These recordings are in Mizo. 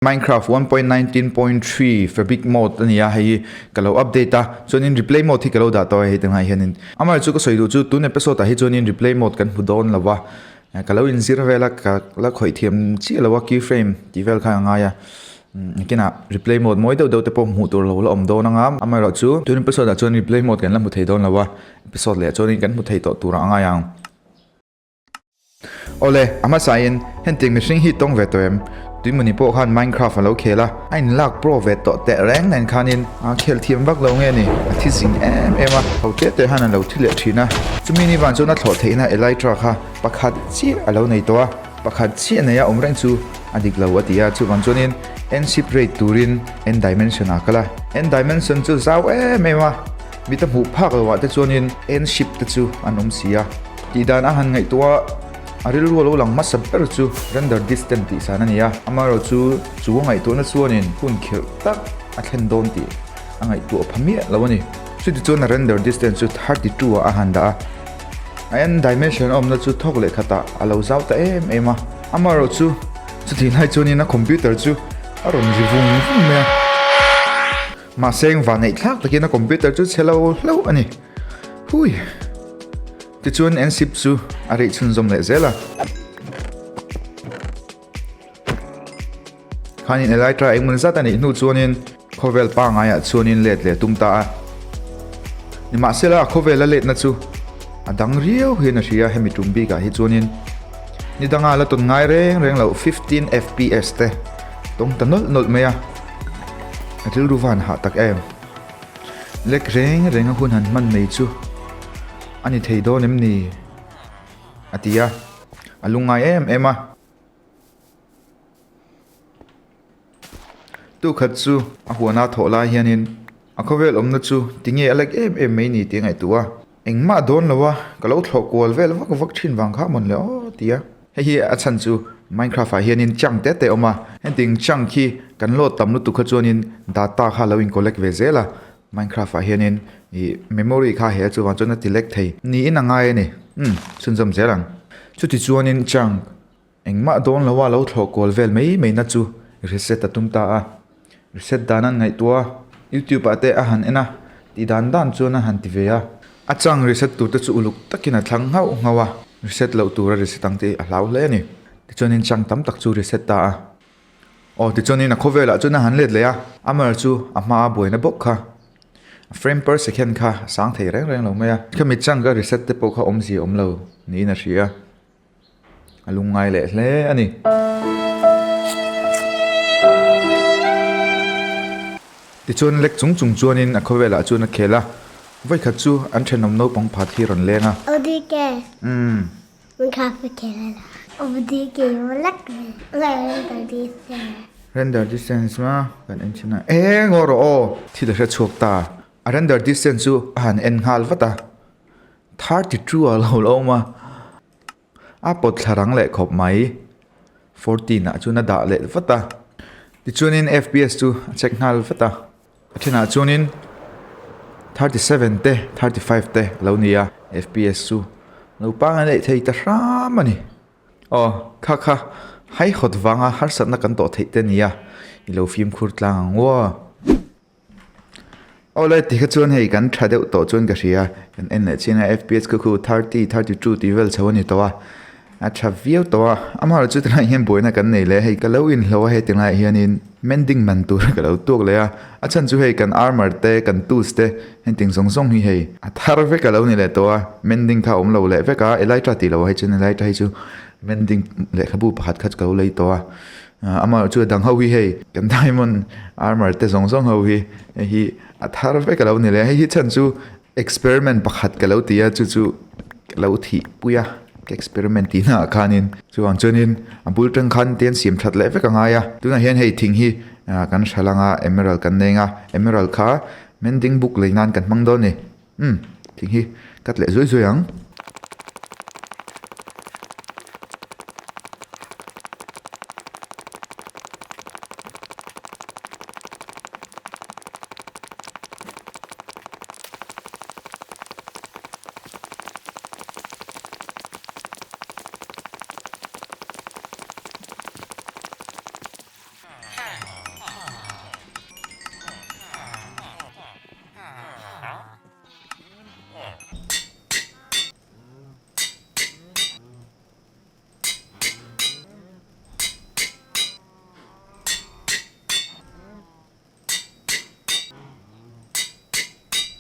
Minecraft 1.19.3 Fabric Mode a ni a, hei hi ka lo update a, chuanin Replay Mode hi ka lo dah tawh a hei tunah hianin. Amaherawhchu chu ka sawi duh chu tun episode ah hi chuanin Replay Mode kan hmu dawn lo va, ka lo inzir vel a, ka la khawih thiam chiah lo a key frame tih vel kha a ngai a, kinah Replay Mode mawi deuh deuh te pawh hmuh tur lo la awm dawn ang a, amaherawhchu tun episode ah chuan Replay Mode kan la hmu thei dawn lo a, episode leh chuanin kan hmu thei tawh tur a ngai ang. Awle, a hmasain hentiang mihring hi tawng ve tawh em? Tuimawni pawh khan Minecraft a lo khel a, a inlak pro ve tawh teh reng nen khanin a khel thiam vak lo nge ni, a thi zing em em a, ho te te han a lo thi leh thin a. Chumi ni van chuan a thlawh theihna Elytra kha pakhat chiah a lo nei tawh a, pakhat chiah neia awm reng chu a dik lo a ti a, chuvang chuanin N-ship rate turin N-dimension ah a kal a, N-dimension chu zau em em a, mit a hmuh phak loh ah te chuanin N-ship te chu an awm si a. Tih dan a han ngaihtuah a, a rilru a lo lang hmasa ber chu render distance tih san a ni a, amaherawhchu chu a ngaihtuahna chuanin hun khirh tak a thlen dawn tih a ngaihtuah pha miah lo a ni. Chutichuan a render distance chu 32 ah a han dah a, a end dimension a awmna chu thawk leh khatah a lo zau ta em em a, amaherawhchu chutih lai chuanin a computer chu a rawn ri vung vung mai a, mahse eng vanneih thlak takin a computer chu chhe lo hlauh a ni. Hui! Tichuan NSIP chu a rih chhunzawm leh zel a. Khanin Elytra engmawni zat a nih hnu chuanin khawvel pangaiah chuanin let leh tum ta a. Nimahsela a khawvela letna chu a dang riau hian a hria hemi tum bikah hi chuanin ni danga la tawn ngai reng reng loh 15 fps te tawng ta nawlh nawlh mai a. A rilru van hah tak em. Lek reng reng a hun han hman mai chu a ni thei dawn em ni? a ti a, a lungngai em em a. Tukhat chu a huana thawh lai hianin a khawvel awmna chu tinge a lek em em mai ni tih a ngaihtuah a, engmah dawn lo a, ka lo thlawh kual vel vak vak thin vang kha mawn le aw ti a. Hei hi a chhan chu Minecraft ah hianin chunk te te a awm a, hengting chunk hi kan load tam lutuk kha chuanin data kha lo in collect ve zel a, Minecraft ah hianin ih memory kha he chuvang chuan a ti lek thei niin a ngai a ni, umm chhunzawm zel ang. Chuti chuanin chunk engmah dawn lo a lo thlawh kual vel mai mai na chu reset a tum ta a, reset dan an ngaihtuah a, YouTube ah te a han en a, tih dan dan chuan a han ti ve a. A chang reset tur te chu uluk takin a thlang nghauh nghauh a, reset loh tura reset ang te a hlau hle a ni. Tichuanin chang tam tak chu reset ta a. Aw tichuanin a khawvelah chuan a han let leh a, Amar chu a hma a buaina bawk kha. A frame per second kha a sang thei reng reng lo mai a. Khami chang ka reset te pawh kha awmzia awm lo niin a hria. A lungngai leh hle a ni. Tichuan lek chung chung chuanin a khawvelah chuan a khel a, vawikhat chu an thenawm naupang phat hi rawn leng a. Odike. Umm. Mun kha fa khel a la. Odike yo lek ve. Render distance. Render distance ma kan en thin a. Eng aw rawh aw. Thil a hre chhuak ta. A render distance chu a han en nghal vat a. 32 a lo la awm a. A pawt thla rang leh khawp mai. 14 ah chuan a dah leh vat a. Tichuanin fps chu a check nghal vat a. A thenah chuanin 37 te 35 te a lo ni a. Fps chu lo pangngai leh thei ta hram a ni. Aw kha kha haihawt vanga harsatna kan tawh theih te a ni a. I lo fimkhur tlang ang aw. Awle ti kha chuan hei kan tha deuh tawh chuan ka hria kan en leh chiang a fps kha khu 30 32 tih vel chho a ni tawh a a tha viau tawh a amaherawhchu chu tunah hian buaina kan nei leh hei ka lo inhlo a hei tunah hianin mending man tur ka lo tuak leh a a chhan chu hei kan armour te kan tools te hengting zawng zawng hi hei a thar vek a lo ni leh tawh a mending kha a awm lo leh vek a elytra tih loh ah hi chuan elytra hi chu mending lehkhabu pakhat kha chu ka lo lei tawh a. Amah chu a dang ho hi hei kan diamond armour te zawng zawng ho hi hei hi a thar vek a lo ni leh a hei hi chhan chu experiment pakhat ka lo ti a chu chu ka lo thih pui a ka experiment tih naah khanin chuvang chuanin a bul tang khan te an siam that leh vek a ngai a tunah hian hei thing hi ah kan hral anga emerald kan neng a emerald kha mending book lei nan kan hmang dawn a ni umm thing hi cut leh zuai zuai ang.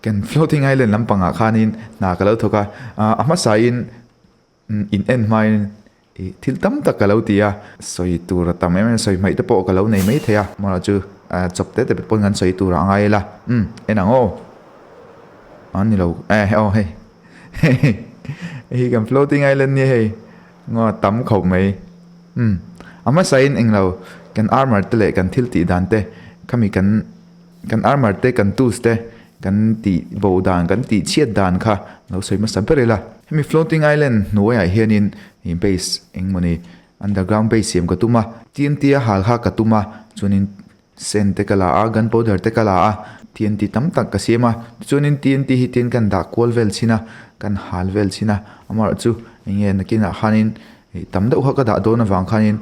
Kan floating island lampangah khanin hna ka lo thawk a, a hmasain in en hmain ih thil tam tak ka lo ti a, sawi tur a tam em em sawi hmaih te pawh ka lo nei mai thei a, amaherawhchu chu chawp te te pawn kan sawi tur a ngai ila, umm en ang aw, a ni lo eh aw hei hei hei kan floating island nia hei ngaw a tam khawp mai umm a hmasain englo kan armor te leh kan thil tih dan te khami kan. Kan armor te, kan tools te kan tih bo dan, kan tih chhiat dan kha lo sawi hmasa ber ila. Hemi floating island hnuaiah hianin ih base engmawni underground base siam ka tum a, TNT a hal kha ka tum a, chuanin sand te ka la a, gunpowder te ka la a, TNT tam tak ka siam a, tichuanin TNT hi tian kan dah kual vel chhin a, kan hal vel chhin a, amaherawhchu eng nge nakinah khanin ih tam deuh kha ka dah dawn avang khanin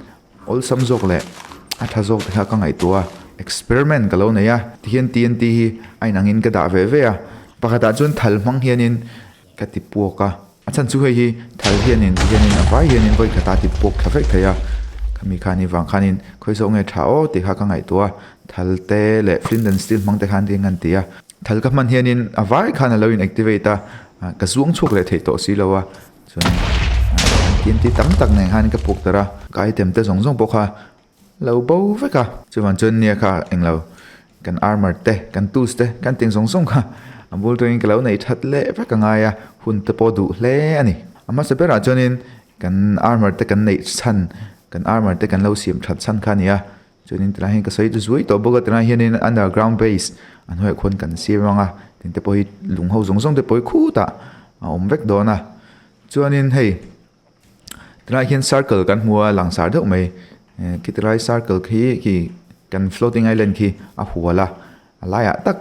Awlsam zawk leh a tha zawk te kha ka ngaihtuah a, experiment ka lo nei a, tihian TNT hi a inangin ka dah ve ve a, pakhatah chuan thal hmang hianin ka ti puak a, a chhan chu hei hi thal hianin tihianin a vai hianin vawi khatah a ti puak thla vek thei a, khami khan i vang khanin khawi zawk nge tha aw tih kha ka ngaihtuah a, thal te leh flint and steel hmang te khan ring an ti a, thal ka hman hianin a vai khan a lo in activate a, ka zuang chhuak leh theih tawh si lo a. Chuan TNT tam tak nen khan ka puk tar a, ka item te zawng zawng pawh kha lo bo vek a. Chuvang chuan nia kha englo kan armor te, kan tools te, kan tih zawng zawng kha a bul tawngin ka lo neih that leh vek a ngai a, hun te pawh duh hle a ni. A hmasa berah chuanin kan armor te kan neih chhan, kan armor te kan lo siam that chhan kha a ni a. Chuanin tilai hian ka sawi chu zuai tawh bawk a, tilai hianin underground base a hnuaiah khuan kan siam ang a, tin te pawh hi lung ho zawng zawng te pawh hi khutah a awm vek dawn a. Chuanin hei tilai hian circle kan hmu a langsar deuh mai eh khiti lai circle khi khi kan floating island khi a hual a, a laiah tak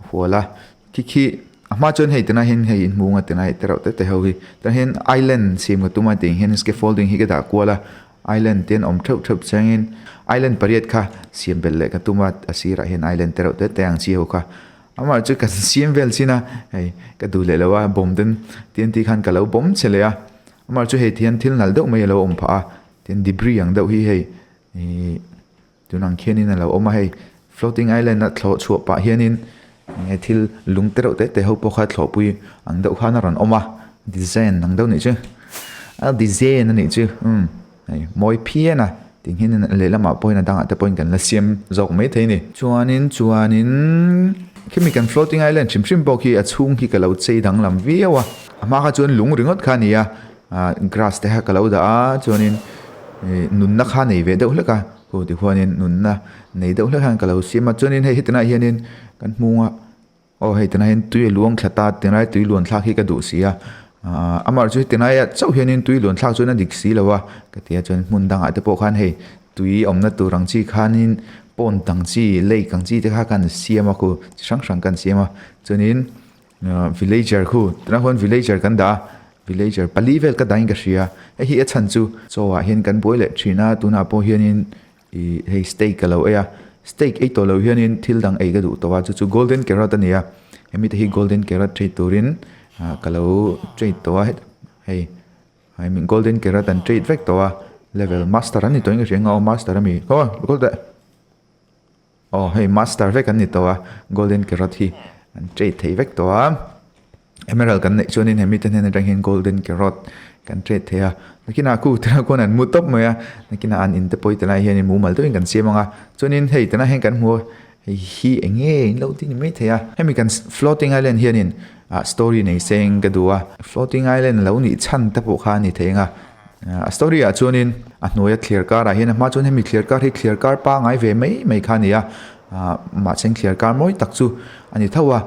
a hual a, khi khi a hma chuan hei tunah hian hei inhmung a tunah te reuh te te ho hi tunah hian island siam ka tum a tiang hian scaffolding hi ka dah kual a. Island te an awm theuh theuh chiangin island pariat kha siam belh leh ka tum a, a sirah hian island te reuh te te ang chi ho kha amah chu ka siam vel chin a hei ka duh leh lo a bawm ten TNT khan ka lo bawm che leh a amah chu hei tihian thil nalh deuh mai a lo awm phah a tin debris ang deuh hi hei ihh tun ang khianin a lo awm a hei floating island a thlawh chhuah pah hianin enge thil lung te reuh te te ho pawh kha thlawhpui ang deuh khan a rawn awm a design ang deuh nih chu a design a nih chu umm hei mawi phian a tih hian lehlamah pawhin a dangah te pawhin kan la siam zawk mai thei a ni chuanin chuanin khimi kan floating island hrim hrim pawh khi a chhung khi ka lo chei danglam viau a a hma kha chuan lung ringawt kha a ni a ah grass te kha ka lo dah a chuanin ih nunna kha nei ve deuh hlek a. Aw tihuanin nunna nei deuh hlek hian ka lo siam a chuanin hei hetinah hianin kan hmung a aw hei tunah hian tui a luang thla ta tinai tui luan thlak hi ka duh si a ahh amaherawhchu chu heti laiah chauh hianin tui luan thlak chuan a dik si lo a ka ti a chuan hmun dangah te pawh khan hei tui awmna tur ang chi khanin pond ang chi lake ang chi te kha kan siam a khu chi hrang hrang kan siam a chuanin ahh villager khu tunah khuan villager kan dah a villager pali vel ka dahin ka hria hei hi a chhan chu chaw ah hian kan buai leh thin a tunah pawh hianin ih hei steak ka lo ei a steak ei tawh loh hianin thil dang ei ka duh tawh a chu chu golden carrot a ni a hemi te hi golden carrot trade turin ah ka lo trade tawh a hei I mean golden carrot an trade vek tawh a level master an ni tawhin ka hria eng a aw master ami aw golden Aw hei master vek an ni tawh a golden carrot hi an trade thei vek tawh a emerald kan neih chuanin hemi te hnen atang hian golden carrot kan trade thei a nakinah khu tunah khuan an mu tawp mai a nakinah an in te pawh hi tilai hianin mumal deuhin kan siam ang a chuanin hei tunah hian kan hmu a hei hi eng nge in lo ti ni mai thei a hemi kan floating island hianin ah story nei seng ka duh a floating island lo nih chhan te pawh kha a ni thei ang a. A story ah chuanin a hnuaia thliar karah hian a hma chuan hemi thliar kar hi thliar kar pangai ve mai mai kha a ni a ah mahse thliar kar mawi tak chu a ni tho a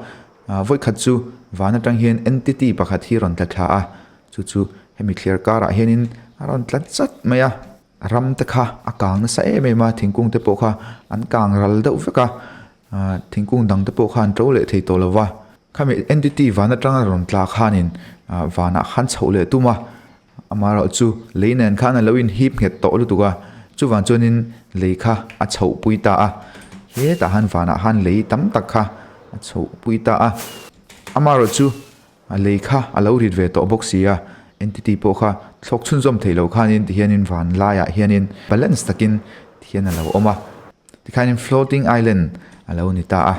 ah vawikhat chu van atang hian entity pakhat hi rawn tla thla a chu chu hemi thliar karah hianin a rawn tla chat mai a ram te kha a kang nasa em em a thingkung te pawh kha an kang ral deuh vek a ah thingkung dang te pawh kha an to leh thei tawh lo va khami entity van atanga rawn tla khanin ah vanah khan chhoh leh tum a. Amaherawh chu lei nen khan a lo inhip nghet tawh lutuk a, chuvang chuanin lei kha a chhoh pui ta a, hetah han vanah khan lei tam tak kha a chhoh pui ta a, amaherawh chu a lei kha a lo rit ve tawh bawk si a, entity pawh kha thlawk chhunzawm theih loh khanin tihianin van laiah hianin balance takin tihian a lo awm a, tikhanin floating island a lo ni ta a.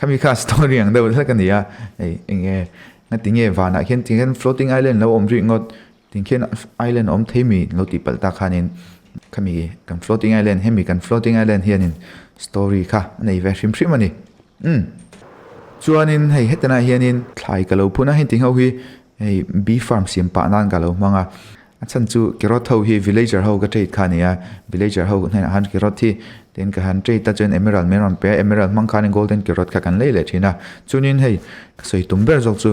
Khami kha story ang deuh hlek a ni a, hei eng nge ngati nge vanah khian ti hian floating island lo awm rih ngawt ting khian island a awm thei mi lo tih palh tak khanin khami kan floating island hemi kan floating island hianin story kha a nei ve hrim hrim a ni umm chuanin hei hetinah hianin thlai ka lo phun a hei ti ho hi hei bee farm siam pah nan ka lo hmang a. A chhan chu carrot ho hi villager ho ka trade kha a ni a, villager ho hnenah khan carrot hi tin ka han trade a chuan emerald min rawn pe a, emerald hmang khanin golden carrot kha kan lei leh thin a, chuanin hei ka sawi tum ber zawk chu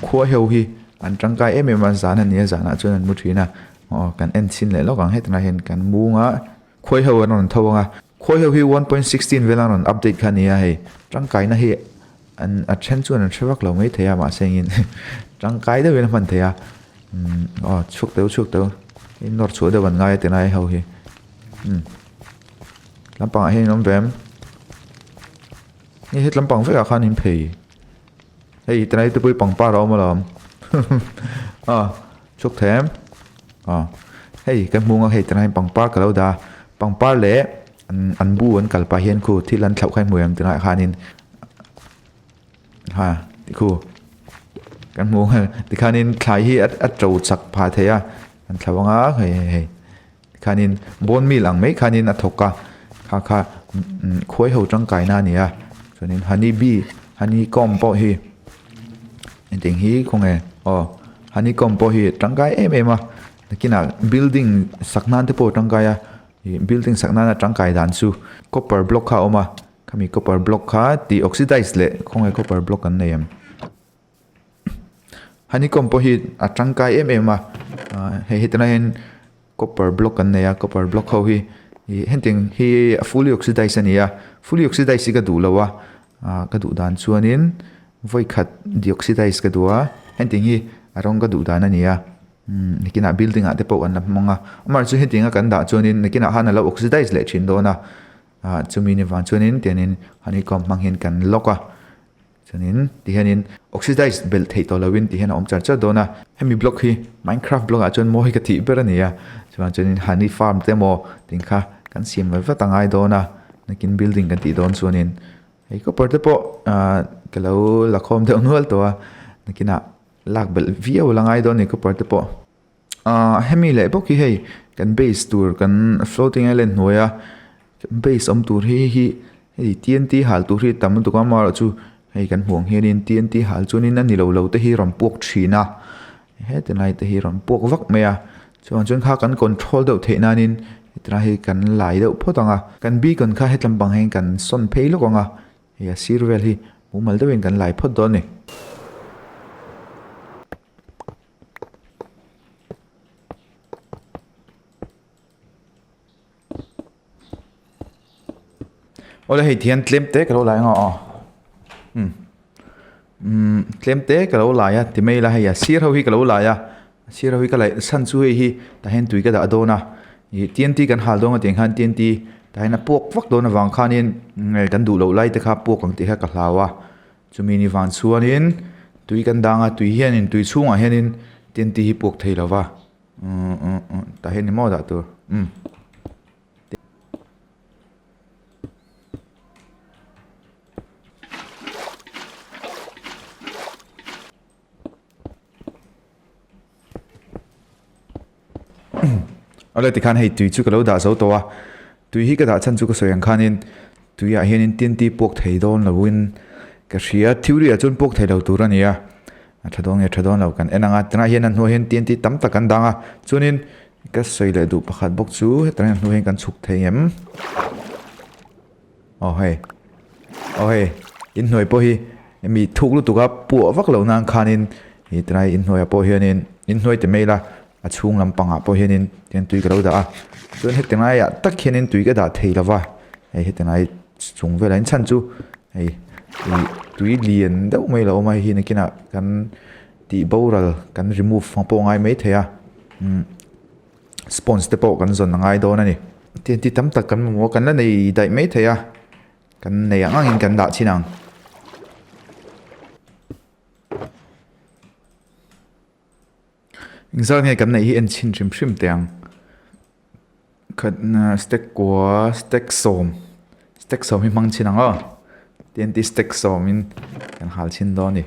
khua ho hi an tangkai em em a, zan a ni a zanah chuan an mu thin a, aw kan en chhin leh lawk ang hetlai hian kan mung a, khuai ho an rawn tho ang a, khuai ho hi 1.16 vel an rawn update kha a ni a hei tangkaina hi An a then chuan an hre vak lo mai thei a mahse engin tangkai deuhin a hman thei a umm aw chhuak teuh chhuak teuh in nawr chhuah deuh an ngai a ti lai ho hi umm lampangah hian in awm ve em nge het lampang vekah khan in phei hei tilai te pawh hi pangpar a awm alawm aw chhuak thei em aw hei ka hmung a hei tilai pangpar ka lo dah a pangpar leh An bu an kal pah hian khu thil an thlauh kha hmu em tunah khanin ha tikhu kan hmu ang tikhanin thlai hi a to chak phah thei a an thlauh anga hei hei hei tikhanin bone meal ang mai khanin a thawk a kha kha khuai ho tangkai na a ni a chuanin honey bee honey comb pawh hi engtin hi khawnge aw honey comb pawh hi tangkai em em a nakinah building sak nan te pawh a tangkai a. Ih building sak nana tangkai dan chu copper block kha a awm a khami copper block kha tih oxidize leh khawnge copper block an nei em honeycomb pawh hi a tangkai em em a ah hei heti lai hian copper block an nei a copper block ho hi ih hetiang hi a fully oxidize a ni a fully oxidize hi ka duh lo a ah ka duh dan chuanin vawikhat deoxidize ka duh a hetiang hi a rawng ka duh dan a ni a. Umm nakinah building ah te pawh an la hmang a amaherawhchu chu hetiang a kan dah chuanin nakinah khan a lo oxidize leh thin dawn a ah chumi ni vang chuanin tianin honeycomb hmang hian kan lock a chuanin tihianin oxidize belh theih tawh lovin tihian a awm char char dawn a hemi block hi minecraft block ah chuan mawi ka tih ber a ni a chuvang chuanin honey farm te emaw tin kha kan siam ve vat a ngai dawn a nakin building kan tih dawn chuanin hei copper te pawh ah ka lo la khawm deuh nual tawh a nakinah. Lak belh viau la ngai dawn ni copper te pawh. Ahh hemi leh bawk hi hei kan base tur kan floating island hnuaia base awm tur hi hi hei T N T hal tur hi tam lutuk a amaherawh chu hei kan hmuh ang hianin T N T hal chuanin a ni lo lo te hi rawn puak thin a heti lai te hi rawn puak vak mai a chuvang chuan kha kan control deuh theih nanin heti lai hi kan lai deuh phawt ang a kan beacon kha hetlam pang hian kan sawn phei lawk ang a. Hei a sir vel hi mumal deuhin kan lai phawt dawn a ni. Awle hei tihian tlem te ka lo lai ang aw umm umm tlem te ka lo lai a ti mai ila hei a sir ho hi ka lo lai a sir ho hi ka laih chhan chu hei hi tah hian tui ka dah dawn a ih T N T kan hal dawn a tih ang khan T N T tah hian a puak vak dawn avang khanin kan duh loh lai te kha puak ang tih kha ka hlau a chumi ni vang chuanin tui kan dang a tui hianin tui chhungah hianin T N T hi puak thei lo va umm umm umm tah hian ni maw dah tur umm. Awle tikhan hei tui chu ka lo dah zo tawh a tui hi ka dah chhan chu ka sawi ang khanin tuiah hianin T N T puak thei dawn loin ka hria theory ah chuan puak thei lo tur a ni a a tha dawn nge tha dawn lo kan en ang a tunah hian a hnuai hian T N T tam tak an dang a chuanin ka sawi leh duh pakhat bawk chu hetah hian a hnuai hian kan chhuk thei em. Aw hei aw hei inhnuai pawh hi mi thuk lutuk a puah vak loh nan khanin ih tilai inhnuaiah pawh hianin inhnuai ti mai ila a chhung lampangah pawh hianin tihian tui ka lo dah a chuan heti laiah tak hianin tui ka dah thei lova hei heti lai chung velah hian chhan chu hei ih tui lian deuh mai a lo awm a hei hi nakinah kan tih boral kan remove ang pawh a ngai maithei a umm. Sponge te pawh kan zawn a ngai dawn a ni. T N T tam tak kan mamawh a kan la nei daih mai thei a kan nei ang angin kan dah chhin ang. Engzat nge kan neih hi en chhin hrim hrim teh ang. Khat stack kua stack sawm stack sawm hi hmang chhin ang aw. TNT stack sawmin kan hal chhin dawn a ni.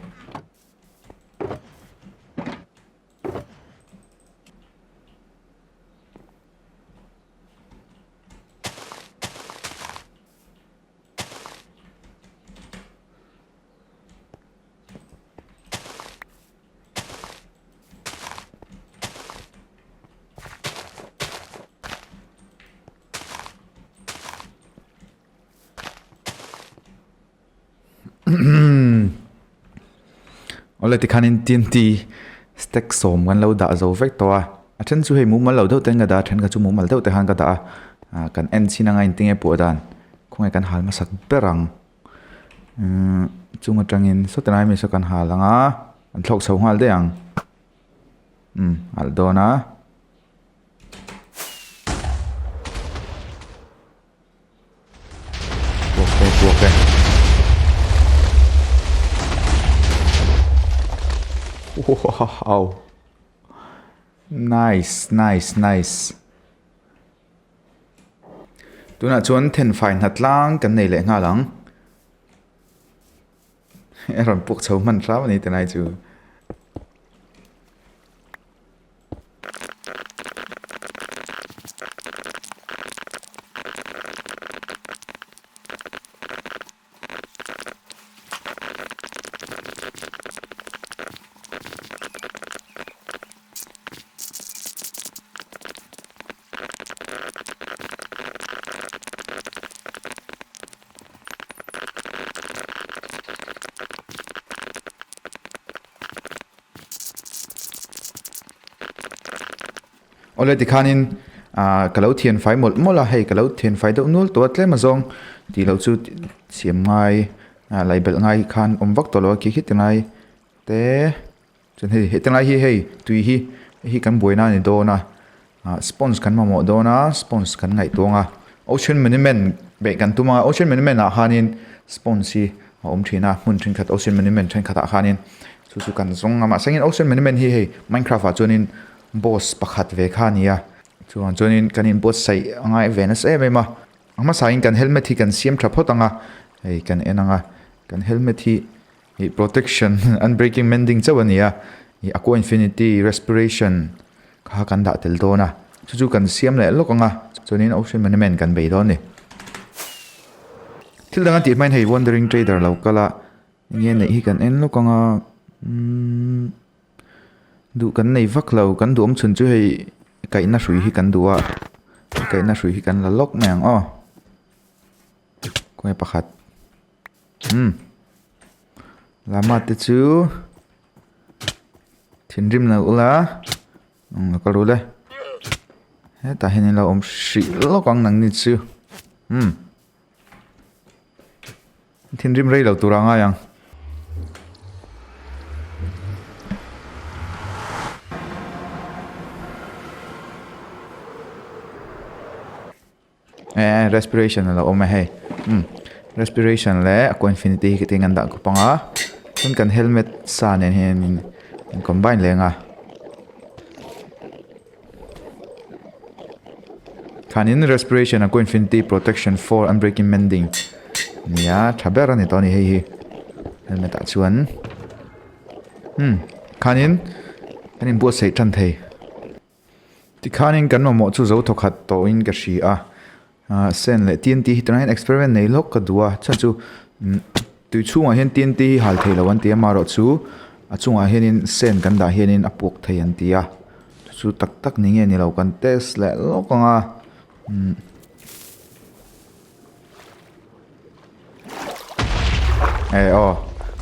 Awle tikhanin TNT stack sawm kan lo dah zo vek tawh a a then chu hei mumal lo deuh ten ka dah a then kha chu mumal deuh te khan ka dah a ah kan en chin anga engtin nge pawh dan khawnge kan hal hmasak ber ang. Umm chung atangin saw tilai mi saw kan hal ang a an thlawk chho nghal daih ang umm alh dawn a. Puak e puak e. Wow nice nice nice. Tunah chuan thenfai hna tlang kan nei leh nghal ang. A rawn puk chho hman hram a ni tunai chu. Awle tikhanin ah ka lo thian fai mawlh mawlh a hei ka lo thian fai deuh nual tawh a tlem azawng tih loh chu siam ngai ah laih belh ngai khan awm vak tawh lo a khi khi ti ngai te. Chuan hei heti lai hi hei tui hi hei hi kan buaina a ni dawn a ah sponge kan mamawh dawn a sponge kan ngaihtuah ang a ocean monument beih kan tum a ocean monument ah khanin sponge hi a awm thin a hmun thenkhat ocean monument thenkhat ah khanin chu chu kan zawng a mahse engin ocean monument hi hei minecraft ah chuanin boss pakhat ve kha a ni a chuvang chuanin kan inbuatsaih a ngai ve nasa em em a a hmasain kan helmet hi kan siam tha phawt ang a hei kan en ang a kan helmet hi. Ih protection unbreaking mending chauh a ni a, ih aqua infinity respiration kha kan dah tel dawn a, chu chu kan siam leh lawk ang a, chuanin ocean monument kan bei dawn a ni. Thil dang a tih hmain hei wandering trader lo kal a, enge neih hi kan en lawk ang a, umm duh kan nei vak lo, kan duh awm chhun chu hei kaihna hrui hi kan duh a, kaihna hrui hi kan la lawk mai ang aw, khawnge pakhat. Umm lama te chu thinrim lo ula umm ka rul e hetah hian in lo awm hrih lawk ang nang ni chu umm thinrim rei lo tur a ngai ang. Eh respiration a lo awm a hei umm respiration leh aqua infinity hi ka an dah khawp ang a chuan kan helmet sa nen hian in combine leh ang a khanin respiration aqua infinity protection for unbreaking mending nia tha ber a ni tawh a ni hei hi helmet ah chuan umm khanin kan inbuatsaih tan thei. Tikhanin kan mamawh chu zo thawkhat tawhin ka hria a, ah sen leh TNT hi tunah hian experiment nei lawk ka duh a, chhan chu tui chhungah hian TNT hi hal thei lo an ti a, amaherawh chu a chungah hianin sen kan dah hianin a puak thei an ti a, chu chu tak tak ni nge ni lo kan test leh lawk ang a umm. Eh aw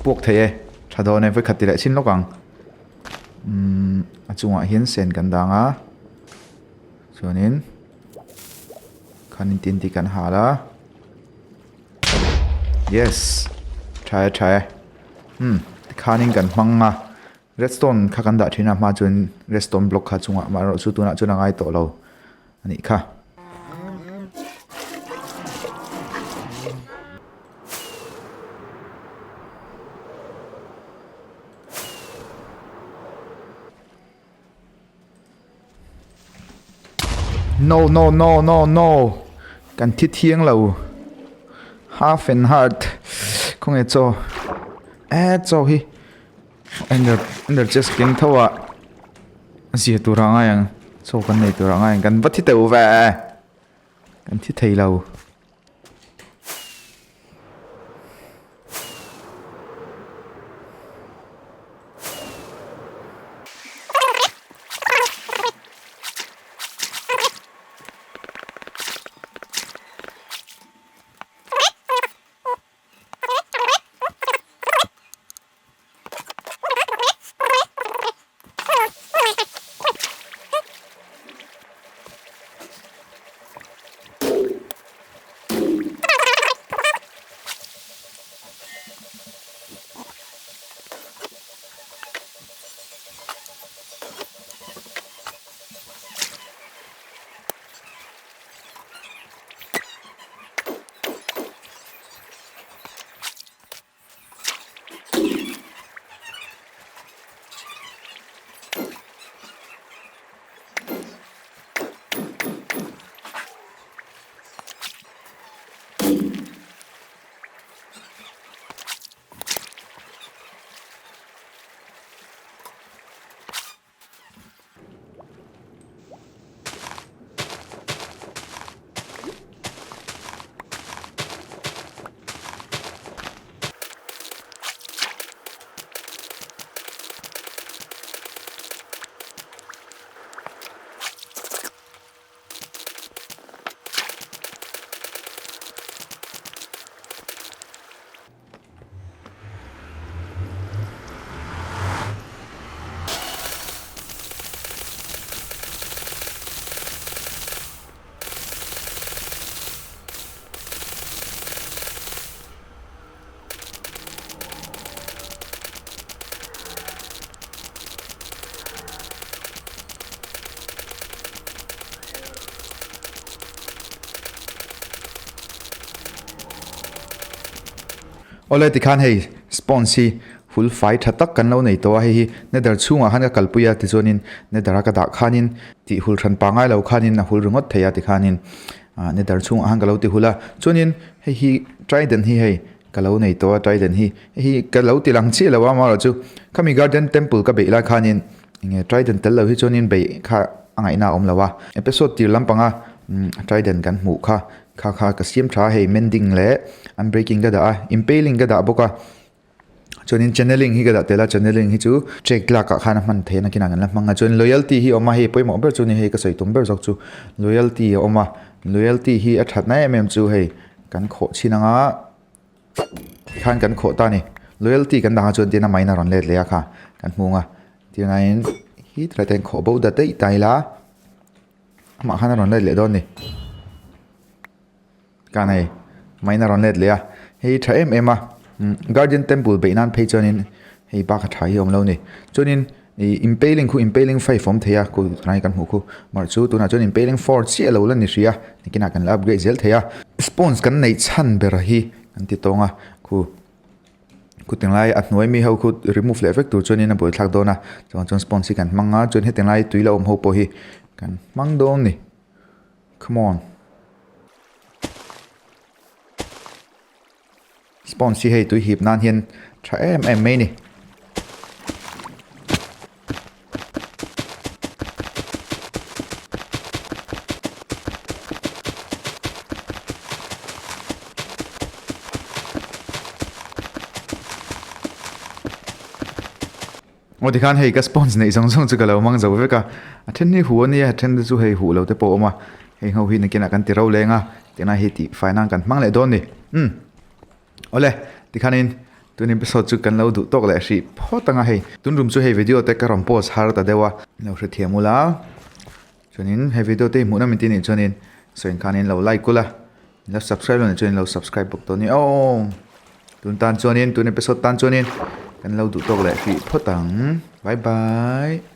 puak thei e tha dawn e vawikhat ti leh chin lawk ang umm a chungah hian sen kan dang a chuanin khanin tin tih kan hal a yes tha e tha e umm tikhanin kan hmang a redstone kha kan dah thin a hma chuan redstone block kha chungah amaherawh chu tunah chuan a ngai tawh lo. A nih kha. No no no no no kan thi thiang lo half and heart. Khawnge chaw? Eh chaw hi ender ender chest keng tho a zia tur ah ngai ang chaw kan nei tur ah ngai ang kan va thi teuh ve kan thi thei lo. Awle tikhan hei sponge hi hul fai tha tak kan lo nei tawh a hei hi nether chhungah khan ka kalpui a tichuanin nether a ka dah khanin tih hul hran pangai lo khanin a hul ringawt thei a tikhanin ah nether chhungah khan ka lo ti hul a chuanin hei hi trident hi hei ka lo nei tawh a trident hi hei hi ka lo ti lang chiah lo a amaherawhchu khami garden temple ka beih lai khanin enge trident tel lo hi chuanin beih kha a ngaihna a awm lo a episode tir lampanga trident kan hmuh kha. Kha kha ka siam tha a hei mending leh unbreaking ka dah a impaling ka dah bawk a chuanin channeling hi ka dah tel a channeling hi chu trek lak ah khan a hman theih a nakinah kan la hmang a chuan loyalty hi a awm a hei pawimawh ber chu a ni hei ka sawi tum ber zawk chu loyalty a awm a loyalty hi a that na em em chu hei kan khawh chhin anga tikhan kan khawh ta a ni loyalty kan dah ang chuan tin a main a rawn let leh a kha kan hmung a tirnain hi tilai te hian khawh bo dat daih ta ila. Amah khan a rawn let leh dawn ni. Ka nei. Main a rawn let leh a. Hei tha em em a. Guardian Temple beih nan phei chuanin hei bak a tha hi a awm lo ni. Chuanin ih impaling khu impaling 5 awm thei a khu tunah hian kan hmuh khu. Mar chu tunah chuan impaling 4 chiah lo la ni hrih a. Nikinah kan la upgrade zel thei a. Spawns kan neih chhan ber hi kan ti tawng a khu. Khutiang lai a hnuai mi ho khu remove leh vek tur chuanin a buaithlak dawn a chuan chuan sponge hi kan hmang a chuan hetiang lai tui la awm ho pawh hi kan hmang dawn ni come on sponge hi hei tui hip nan hian tha em em mai ni. Aw tikhan hei ka sponge neih zawng zawng chu ka lo hmang zo vek a, a then hi huh a nia a then te chu hei huh lo te pawh a awm a, hei ho hi nakinah kan ti ro leng a, tinah hi tih fai nan kan hmang leh dawn a ni umm. Awle, tikhanin tun episode chu kan lo duh tawk leh hrih phawt ang a hei. Tun rum chu hei video te ka rawn post har ta deuh a. Lo hrethiam ula, chuanin he video te hi hmuh na min ti nih chuanin sawiin khanin lo like ula, lo subscribe lo nih chuanin lo subscribe bawk tawh a ni aw. Tun tan chuanin, tun episode tan chuanin kan lo duh tawk leh hrih phawt ang. Bye bye.